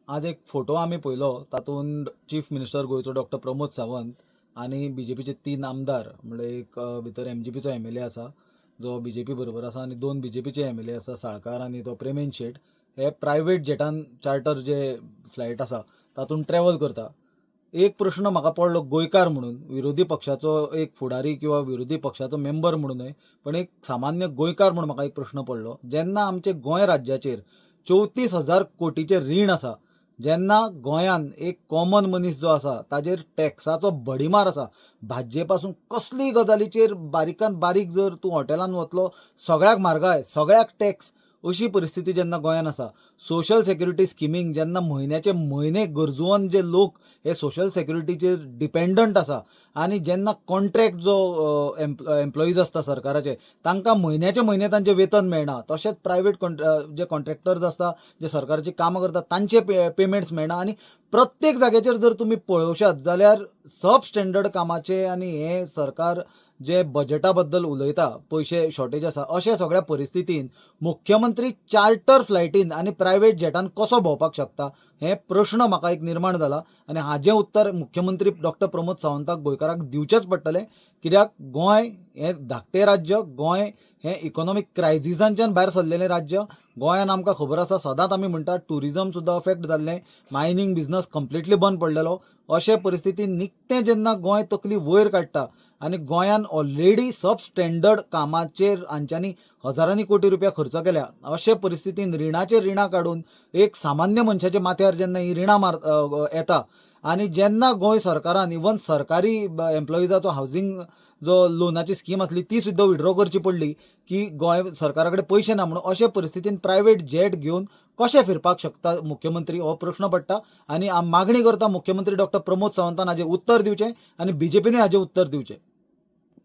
आज एक फोटो आमी पळयलो, तातूंत चीफ मिनिस्टर गोंयचो डॉक्टर प्रमोद सावंत आनी बीजेपीचे 3 आमदार, म्हणल्यार एक भितर एमजीपीचो एमएलए आसा जो बीजेपी बरोबर आसा आनी 2 बीजेपीचे एमएलए आसा, साळकार आनी तो प्रेमेंद शेट, हे प्रायवेट जेटान चार्टर जे फ्लायट आसा तातूंत ट्रॅवल करता. एक प्रश्न म्हाका पडलो गोंयकार म्हणून, विरोधी पक्षाचो एक फुडारी किंवा विरोधी पक्षाचो मेंबर म्हणून न्हय, पण एक सामान्य गोंयकार म्हणून म्हाका एक प्रश्न पडलो. जेन्ना आमचे गोंय राज्याचेर 34,000 कोटीचें रीण आसा, जेन्ना गोंयान एक कॉमन मनीस जो आसा ताजेर टॅक्साचो भडीमार आसा, भाजये पासून कसलीय गजालीचेर बारीकान बारीक जर तूं हॉटेलान वतलो सगळ्याक म्हारगाय, सगळ्याक टॅक्स, अशी परिस्थिती जेन्ना गोंयान आसा, सोशल सेक्युरिटी स्किमींक जेन्ना म्हयन्याचे म्हयने गरजुवन जे लोक हे सोशल सेक्युरिटीचेर डिपेंडंट आसा आनी जेन्ना कॉन्ट्रॅक्ट जो एम्प्लॉईज आसता सरकाराचे तांकां म्हयन्याचे म्हयने तांचें वेतन मेळना, तशेंच प्रायवेट जे कॉन्ट्रॅक्टर्स आसता जे सरकाराची कामां करता तांचे पेमेंट्स मेळना आनी प्रत्येक जाग्याचेर जर तुमी पळोवशात जाल्यार सब स्टँडर्ड कामाचे आनी हें सरकार जे बजेटा बद्दल उलयता, पयशे शॉर्टेज आसा, अशे सगळ्या परिस्थितीन मुख्यमंत्री चार्टर फ्लायटीन आनी प्रायवेट जेटान कसो भोंवपाक शकता हें प्रश्न म्हाका एक निर्माण जाला आनी हाजें उत्तर मुख्यमंत्री डॉक्टर प्रमोद सावंताक गोंयकाराक दिवचेंच पडटलें. कित्याक गोंय हें धाकटें राज्य, गोंय हें इकॉनॉमीक क्रायझिसांच्यान भायर सरलेलें राज्य. गोंयान आमकां खबर आसा, सदांच आमी म्हणटा ट्युरिजम सुद्दां अफेक्ट जाल्लें, मायनींग बिजनस कंप्लिटली बंद पडलेलो. अशे परिस्थितीन निकतें जेन्ना गोंय तकली वयर काडटा आनी गोंयान ऑलरेडी सब स्टँडर्ड कामाचेर हांच्यांनी हजारांनी कोटी रुपया खर्च केल्या, अशे परिस्थितीन रिणाचेर रिणां काडून एक सामान्य मनशाच्या माथ्यार जेन्ना ही रिणां मार येता आनी जेन्ना गोंय सरकारान इवन सरकारी एम्प्लॉइजाचो हावजींग जो लोनाची स्कीम आसली ती सुद्दां विड्रॉ करची पडली की गोंय सरकारा कडेन पयशे ना म्हणून, अशे परिस्थितीन प्रायवेट जेट घेवन कशें फिरपाक शकता मुख्यमंत्री हो प्रश्न पडटा. आनी मागणी करता मुख्यमंत्री डॉक्टर प्रमोद सावंतान हाजें उत्तर दिवचें आनी बीजेपीनूय हाजें उत्तर दिवचें.